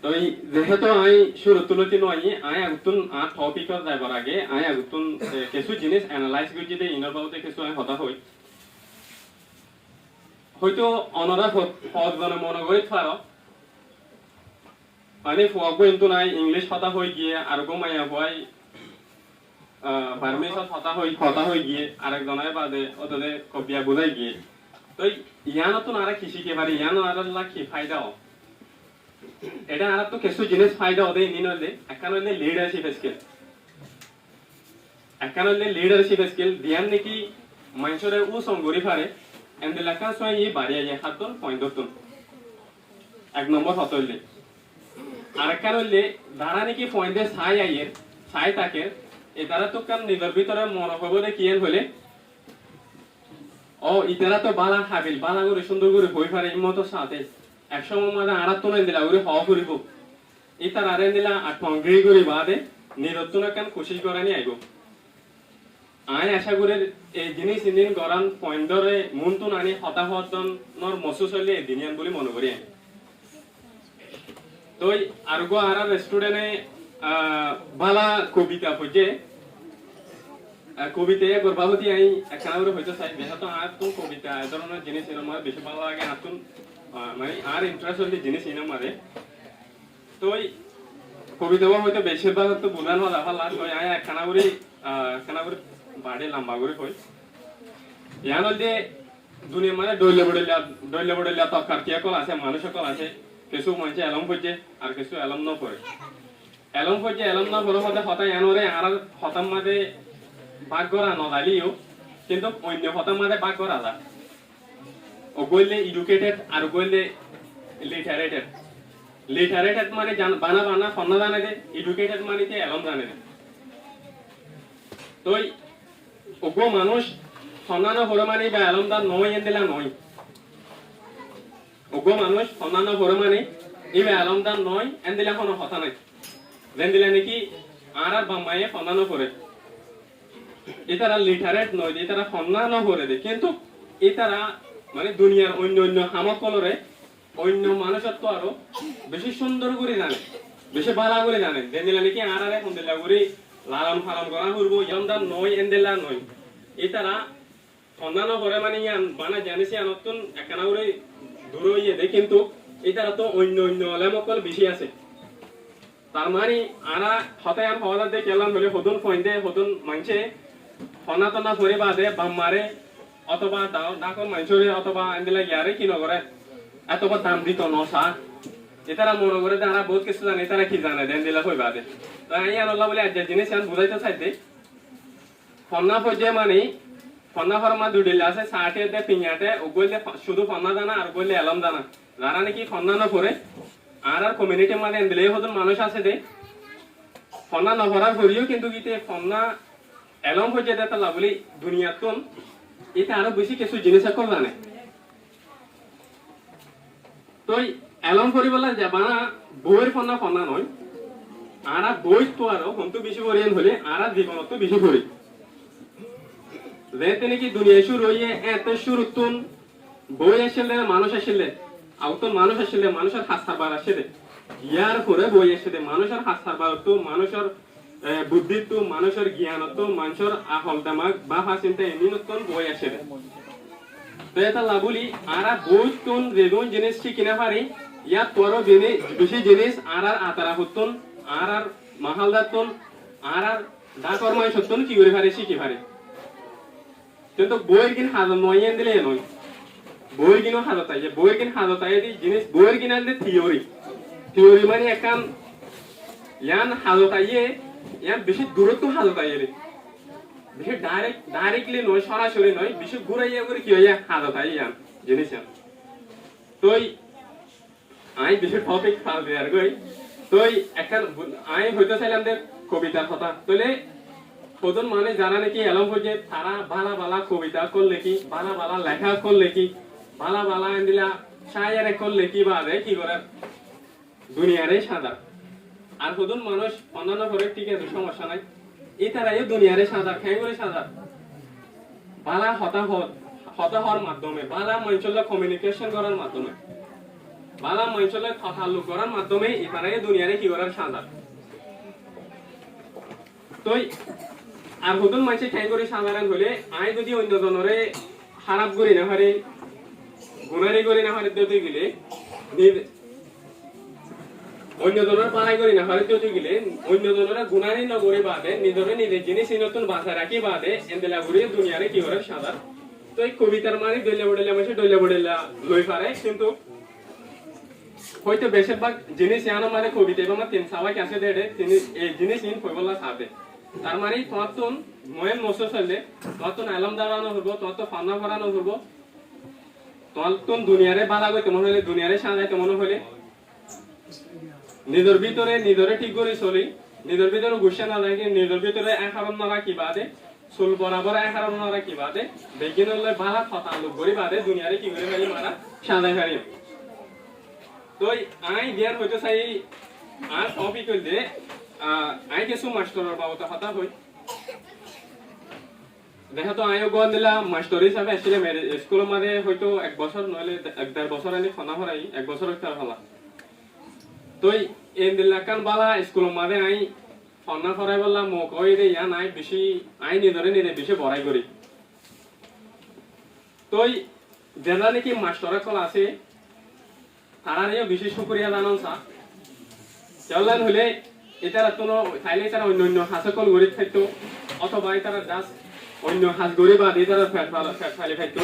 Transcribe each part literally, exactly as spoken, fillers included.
Toi zehetu añí cúruttu lóti no aiyí, añí agottún añár topic ot zaibar age añí agottún, e, kessú jinis analyze goijjí de, inor babote kessú añí hotá hoi. Hoito onora hot-, hotzone mone gorí faro, mani fua uggwá intu nai English hotá hoi giyé, ar uggwá maiya fuai ah, Burmese ot hotá hoi, hotá hoi giyé, arek zone bade ótode kobiya buzái giyé. Toi yíanottún añára ki cíki fari, yían añárálla ki faida ó? Ede añáráttu kessú jinis faida ó de, iín óilde, ekkán óilde leadership skill. Ekkán óilde leadership skill, ziyán niki maincóre úsong gorí fare, endilla ekkán suáñgi bari aiyé háttun, foindottún. Ek nombor hotá óilde. Arekkán óilde, zará niki foinde sai aiyer, sai táker, itaráttu ekkán nizor bútore mone hoibo de kiyén hoilé, ó, itará to bála habil, bála gorí, cúndor gorí hoi fare, ímmot or sáte. Ek cómot mazé añáráttun endilla gorí hoó foribó. Itarare endilla athongri gorí baade, nizottún ekkán kucíc gorani aibó. Añí acá gorír ei jinis indin gorán foindóre muúntun aní hotá hoóddonor mosús óile ei din yían buli mone gorí añí. Toi ar uggwá añárar student e, ah, bála kobita foijjé, ah, kobita yían gorba hoti añí ekkána gorí hoitó sai, zehetu añártun kobita e dóronor jinis inor mazé beci bála lage, añártun, ah, mani añár interest óilde jinis inor mazé. Toi kobita uwá hoito beci bála to buzá no za falla, toi añí ekkána gorí, ah, ekkána gorí bari lamba gorí hoi. Yián óilde duniyar mazé dhoilla bodhoilla, dhoilla bodhoilla tokkarti ókkol asé, manúic ókkol asé, kessú maincé elóm foijjé, ar kessú elóm no fore. Elóm foijjé, elóm no fore hoóde hotá yián ore añárar hotár mazé bák gora no zaileyó, kintu oinno hotár mazé bák gora za. Uggwá óilde educated, ar uggwá óilde literated. Literated mani zan-, bana bana fonná zane de, educated mani te elóm zane de. Toi uggwá manúic fonná no fore mani íba elómdar noó, endilla noó. Uggwá manúic fonná no fore mani íba elómdar noó, endilla hono hotá nái. Zendilla niki añárar bafmaye fonná no fore. Ítara literate noó de, ítara fonná no fore de, kintu ítara mani duniyar oinno oinno ham ókkolore oinno manúicottú aró beci cúndor gorí zane, beci bála gorí zane. Zendilla niki añárare hondilla gorí lalon falon gorá foribó, elómdar noó, endilla noó. Ítara fonná no fore mani yián bana jinis yiánottún ekkána gorí dur óiye de, kintu ítarattú oinno oinno elóm ókkol beci asé. Tar mani añára hotá yián hoódar de kiyólla hoilé hodún foinde, hodún maincé fonná tonna fori baade bafmare otóba dha-, dhákor maincóre otóba endilla giyáre ki no goré, otóba dam dito no saá. Ítara mone goré de añára bout kessú zani, ítara ki zane de endilla hoi baade. Toi añí yiánolla buli aijja jinis yián buzáito saidde. Fonná foijjé mani, fonná forar mazé dui dhoilla asé, sañti de, fiññati, uggwá óilde fo-, cúdu fonná zana, ar uggwá óilde elóm zana. Zará niki fonná no fore, añárar community r mazé endilla hodún manúic asé de, fonná no forar foreyó kintu íte fonná elóm foijjé de tolla buli duniyattún íte aró beci kessú jinis ókkol zane. Toi elóm foribólla ze bana boir fonná fonná noó, añára boittú aró hontú beci fori yián hoilé añára zibonottú beci fori. Zeéñtte niki duniya cúru óiye, éeñtte cúruttún boi accíl de, manúic accíl de, agottún manúic accíl de, manúicor has harbar accé de. Yar fore boi accé de, manúicor has harbarottú, manúicor, e, buddíttú, manúicor giyanottú, manúicor ahol demak, báfa sinta iínottún boi accé de. Te étalla buli, añára boittún zedún jinis cíki no fari, yáttu aró bini-, beci jinis añárar atarafottún, añárar mahaldattún, añárar dhákor maincóttun ki gorí fari, cíki fari. Kintu boir gín hazot no aiyé endilla noó. Boir gín ó hazot aiyé, boir gín hazot aiyé de jinis, boir gín óilde theory. Theory mani ekkán yián hazot aiyé, yián beci duróttu hazot aiyé de. Beci direct, directly noó, sorasori noó, beci gúraiya gúri ki óiye hazot aiyé yián, jinis yián. Toi añí beci topic fal diyar goi. Toi ekkán bu-, añí hoito sailam de kobitar hotá. Toile hodún manúic zará niki elóm foijjé, tará bála bála kobita ókkol leki, bála bála leká ókkol leki, bála bála endilla cáyar ókkol leki baade ki goré? Duniyare sazar. Ar hodún manúic fonná no fore, thík asé, somossá nai. Ítarayó duniyare sazar, keéngorí sazar? Bála hotá ho-, hotá hoór maddóme, bála maincólla communication gorár maddóme. bála maincór lói tataalluk gorár maddóme itará yó duniyaré ki gorár, sañzar. Toi ar hodún maincé keéngorí sañzar hoilé, aññí zodi oinno zonoré háraf gorí nofarí, gunári gorí nofarí de óigile, niz-, oinno zonoré bálai gorí nofarí de óigile, oinno zonoré gunári nogorí baade, nizoré nize jinís inottún basai rakí baade, endilla gorí duniyaré ki gorár, sañzar. Toi kobitar maze dhoilla bodhoilla maincé dhoilla bodhoilla loi fare, kintu hoito becir bák jinís iánor maze kobita ibá maze tin sabak asé de, tin, e jinís in hoibolla saá de. Tar mane tuáñttún moyén mosús óile, tuáñttún elóm dóra no foribó, tuáñttún fonná fora no foribó, tuáñttún duniyaré bála goitto mone hoilé, duniyaré sañzaitto mone hoilé, nizor bútore nizoré thík gorí soli, nizor bútore guccá no rakí, nizor bútore ehárot no rakí baade, sul borabor ehárot no rakí baade, beggúnor lói bála tataalluk gorí baade, duniyaré ki gorí faijjum, añára sañzai faijjum. Toi aññí giyán hoitó sai, añár tofik óilde, ah, aññí kessú mastoror babote hotá hoi. Dehétu aññí uggúa endilla mastor hísabe accílam, e iskúlor maze hoito ek bosór noóile ek der bosór aní fonná forai, ek bosór óitar hola. Toi endilla ekkán bála iskúlor maze aññí fonná foraibólla mouka óiye de, yián aññí bicí, aññí nizoré nize bicí borai gorí. Toi zerá niki mastor ókkol asé, tarare yó bicí cúkuriya zanon saá. Kiyólla hoilé, ítarattún ó, taile ítara oinno oinno has ókkol gorí faitto, otóba ítara just oinno has gorí baade ítara fet fal-, fet fali faitto.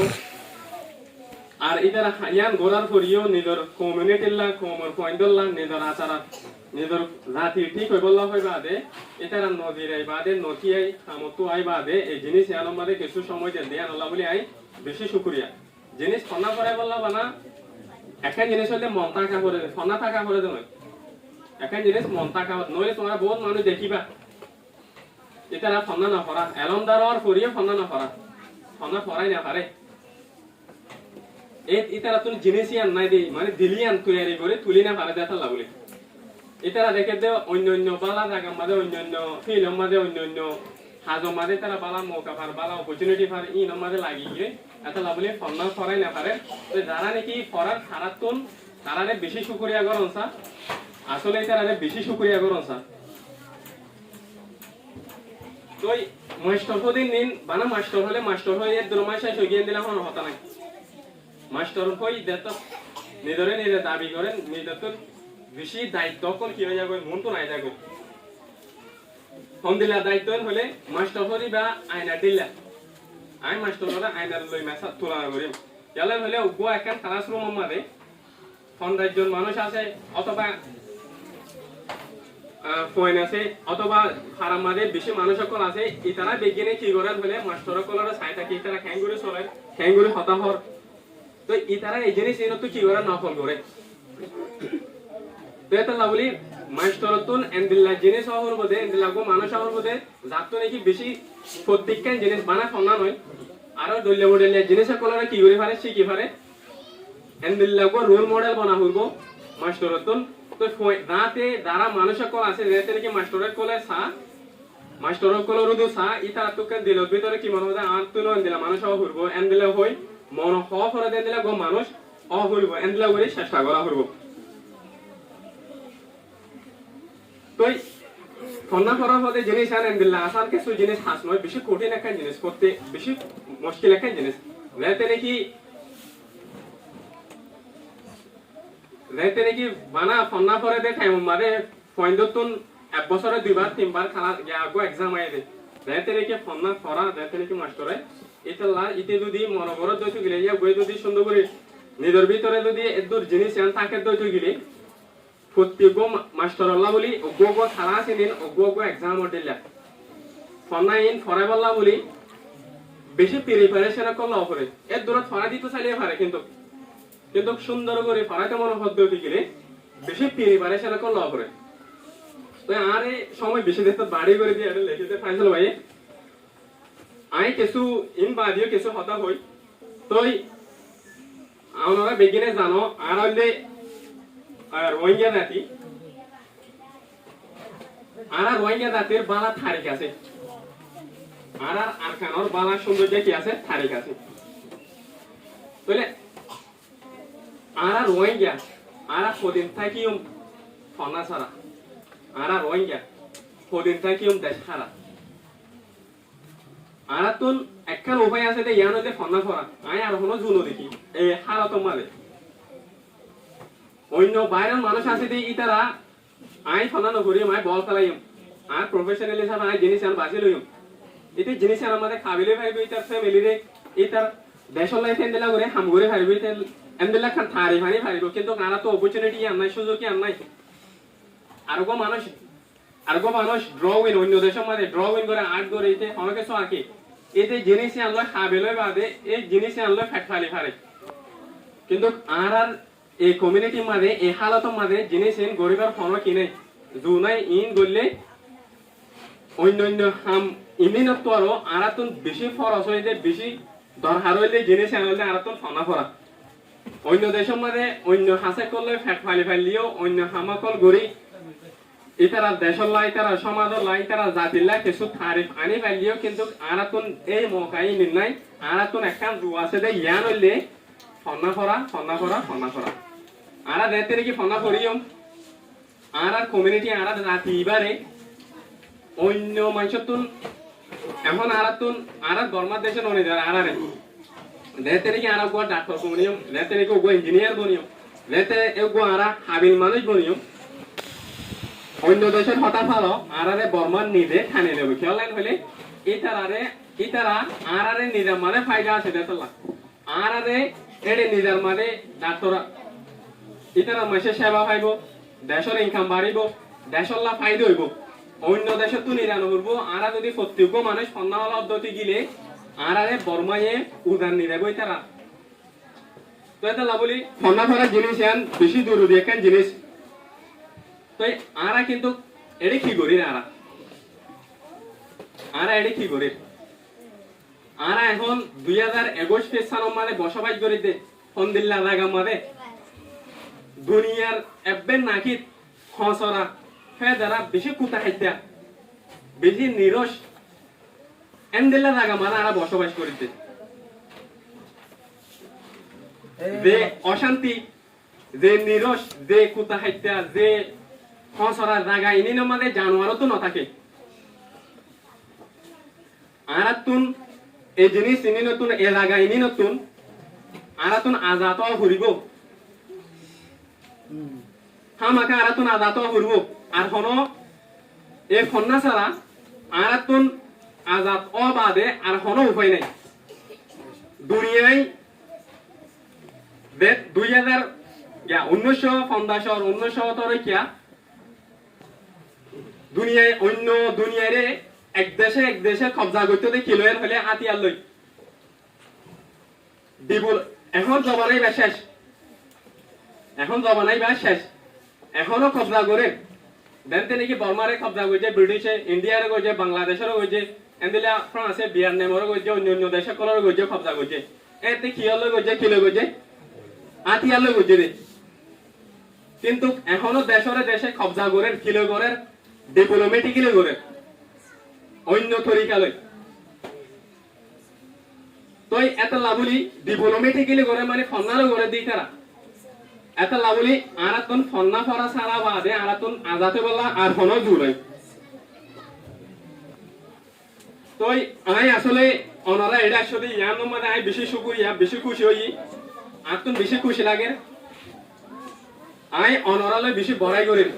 Ar ítara ha-, yián gorár foriyó nizor komunitilla, koumor fuaindólla, nizor asarat, nizor zati thík óibolla hoi baade, ítara no zirai baade, no tíai, hamottú ai baade, e jinís iánor maze kessú somoi den de, yiánolla buli aññí bicí cúkuriya. Jinís fonná foraibólla bana, ekkán jinís óilde mon táka fore de, fonná táka fore de noó. Ekkán jinís mon táka fore, noóile tuáñra bout manúic dekíba. Ítara fonná no fora, elóm dóra ór foriyó fonná no fora, fonná forai no fare. E, ítarattún jinís yián nái de, mane dil yián toiyari gorí tuli no fare de étalla buli. Ítara deké de oinno oinno bála zagar maze, oinno oinno fíldor maze, oinno oinno hazor maze ítara bála mouka far, bála opportunity far, inor maze lagi giyé, étalla buli fonná forai no fare. Toi zerá niki forar tarattún, tarare bicí cúkuriya goron saá, asóle ítarare bicí cúkuriya goron saá. Toi mastor hodin nin, bana mastor hoilé mastor hoi, eddur mac céc ói giyé endilla hono hotá nái. Mastor hoi de to nizoré nize dabi goré, nizottún bicí daitto ókkol ki ói zagói, muúntu nai zagói. Hondilla daitto hoilé mastor hoi ba ainar dilla. Aññí mastororé ainar loi mesa tulona gorím. Kiyólla hoilé uggúa ekkán classroom or maze fonzaic zon manúic asé, otóba, ah, fuain asé, otóba farar maze bicí manúic ókkol asé, ítara beggúne ki goré hoilé mastor ókkolore sai táke, ítara keéngorí soler, keéngorí hotá hoór. Toi ítara e jinís inottú ki goré, nokol goré. Toi étalla buli mastorottún endilla jinís ó foribó de, endilla uggúa manúic ó foribó de, zattú niki bicí fottíkkán jinís bana fonná noó, aró dhoilla bodhoilla jinís ókkolore ki gorí fare, cíki fare. Endilla uggúa role model bana foribó mastorottún. Toi fue-, zate zara manúic ókkol asé, zete niki mastor ókkole saá, mastor ókkolor udu saá, ítarattú ekkán dilor bútore ki mone hoó de, añárttún ó endilla manúic ó foribó, endilla hoi, mone hoó fore de endilla uggúa manúic ó foribó, endilla gorí cesta gorá foribó. Toi fonná forar fore jinís yián endilla asán kessú jinís hás noó, bicí kothín ekkán jinís, fottí bicí muckil ekkán jinís. Zete niki, zete niki bana fonná fore de thaimor maze fuaindóttun ek bosóre duibar, tinbar kala giya uggúa exam aiyé de. Zete niki fonná fora, zete niki mastore ítalla, íte zodi mone goré de óigile, yá uggúa zodi cúndor gorí nizor bútore zodi eddur jinís yián táke de óigile, fottí uggúa ma-, mastorolla buli uggúa uggúa class inin uggúa uggúa exam or dilla. Fonná in foraibólla buli bicí preparation ókkol loó foré. Eddurót forai dito sailé fare, kintu, kintu cúndor gorí foraito mone hoó de óigile bicí preparation ókkol loó foré. Toi añáre somoi bicí de to bari gorí diyé, ete lekí de Faisal báiye. Aññí kessú in baadiyó kessú hotá hoi. Toi, onora beggúne zano, añára óilde, ah, Rohingya zati. Añára Rohingya zatir bála tarik asé. Añárar Arkanor bála cúndoijja ki asé? Tarik asé. Tóile añára Rohingya, Añára hodin tákiyum fonná sára. Añára Rohingya hodin tákiyum dec hára. Añárattún ekkán ufái asé dé, yián óilde fonná fora. Aññí ar honó zu no dekí ei hálotor mazé. Oinno bairar manúic asé dé, ítara, aññí fonná no foríyum, aññí bol kélaiyum. Añár professional hísabe aññí jinis yián basí loiyum. Íte jinis yiánor mazé kabil ói faribó, ítar femilire, ítar decólla íte endilla gorí ham gorí faribó, íte endilla ekkán tarif aní faribó. Kintu añárattú opportunity yián nái, suzuk yián nái. Ar uggwá manúic, ar uggwá manúic drawing, oinno decór mazé drawing goré, art goré, íte honó kessú añké. Íte jinis yián loi kabil ói baade, ei jinis yián loi fet fali fare. Kintu añárar ei community mazé, ei hálotor mazé jinis iín goríbar honó ki nái, zu nái. Iín goillé oinno oinno ham iínottú aró añárattún bicí foros óilde, bicí dorhar óilde jinis iín óilde añárattún fonná fora. Oinno decór mazé oinno hañsé ókkol loi fet fali failleyó, oinno ham ókkol gorí, ítarar decólla, ítarar cómazolla, ítarar zatilla kessú tarif aní failleyó, kintu añárattún ei mouka iín nái. Añárattún ekkán zu asé dé, yián óilde fonná fora, fonná fora, fonná fora. Añára zeéñtte niki fonná foríyum, añárar community, añárar zati ibáre oinno maincóttun, ehón añárattún, añárar Bormár decé no nidar añárare. Zeéñtte niki añára uggwá daktor boniyum, zeéñtte niki uggwá injiniyar boniyum, zeéñtte uggwá añára habil manúic boniyum, oinno decór hotá falo, añárare Bormá nize thani loibó. Kiyólla hoilé, ítarare, ítara añárare nizar mazé faida asé dé tolla. Añárare éçe nizar mazé daktor, ítarar maincé céba faibó, decór inkam baribó, decólla faida óibo. Oinno decóttu nira no foribó. Añára zodi fottí uggwá manúic fonná fora uddóti gilé, añárare Bormáye uzar nizaibó ítarar. Toi étolla bóli fonná forar jinis yián bicí zoruri ekkán jinis. Toi añára kintu éçe ki gorír añára? Añára éçe ki gorír? Añára ehón dui házar ekuic fis sanor mazé bosóbac gorí dé, hondilla zagar mazé duniyar ebbe nakit, hosora, fedara, bicí kuta haitta, bicí niroc, endilla zagar mazé añára bosóbac gorí dé. Ze ocánti, ze niroc, ze kuta haitta, ze hosora zaga, iín inor mazé januarottú no táke. Añárattún e jinis inínottún, e zaga inínottún añárattún azad ówa foribó. Hámaka añárattún azad ówa foribó. Ar honó, e fonná sára añárattún azad ówa baade ar honó ufái nái. Duniyai de dui házar, ya, unnúic cót fonzaic, unnúic cót sóttórot kiya duniyai, oinno duniyaire ek dece ek dece kobza goittó de ki loi hoilé átiyar loi. Dibul, ehón zobana iba cec. Ehón zobana iba cec. Ehóno kobza gorer. Zeéñtte niki Bormáre kobza goijjé Britice, Indiyare goijjé, Bangladecóre goijjé, endilla France, Vietnamore goijjé, oinno oinno dec ókkolore goijjé, kobza goijjé. Éte ki loi goijjé, ki loi goijjé? Átiyar loi goijjé de. Kintu ehóno decóre dece kobza gorer, ki loi gorer? Diplomatically gorer. Oinno torika loi. Toi étolla bóli diplomatically gorer mani fonná loi gorer de ítara. Étolla bóli añárattún fonná fora sára baade añárattún azad óibolla ar honó zu nái. Toi aññí asóle onorá eçé aiccó de yián or mazé aññí bicí cúkuriya, bicí kúci óiyi, añáttun bicí kúci lager. Aññí onorá loi bicí borai gorir.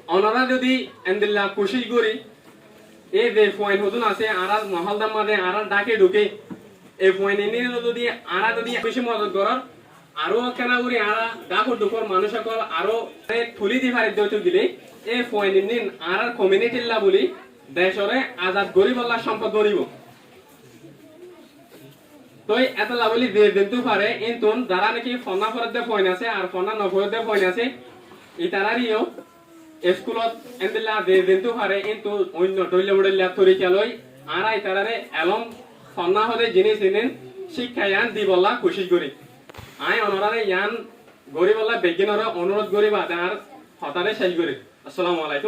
Onorá zodi endilla kucíc gorí, e ze fuain hodún asé añárar mohóldar mazé, añárar dháke dhúke, e fuain iín zodi añára zodi bicí modot gorór, aró ekkána gorí añára dhákor dhúkor manúic ókkol aró tulí di faridde óito gilé, e fuain iín añárar community lla bóli decoré azad goríbolla cómpot bonibó. Toi étolla bóli ze zentú fare, íntun zará niki fonná foredde fuain asé ar fonná no foredde fuain asé, itaráre yó eskulot endilla ze zentú fare, íntun oinno dhoilla bodhoilla torika loi añára itaráre elóm, fonná hode jinis iín cíkka yián dibolla kucíc gorí. Aññí onoráre yián goríbolla beggúnoré onurod gorí baade añár hotáre céc gorí. Assalamu alaikum.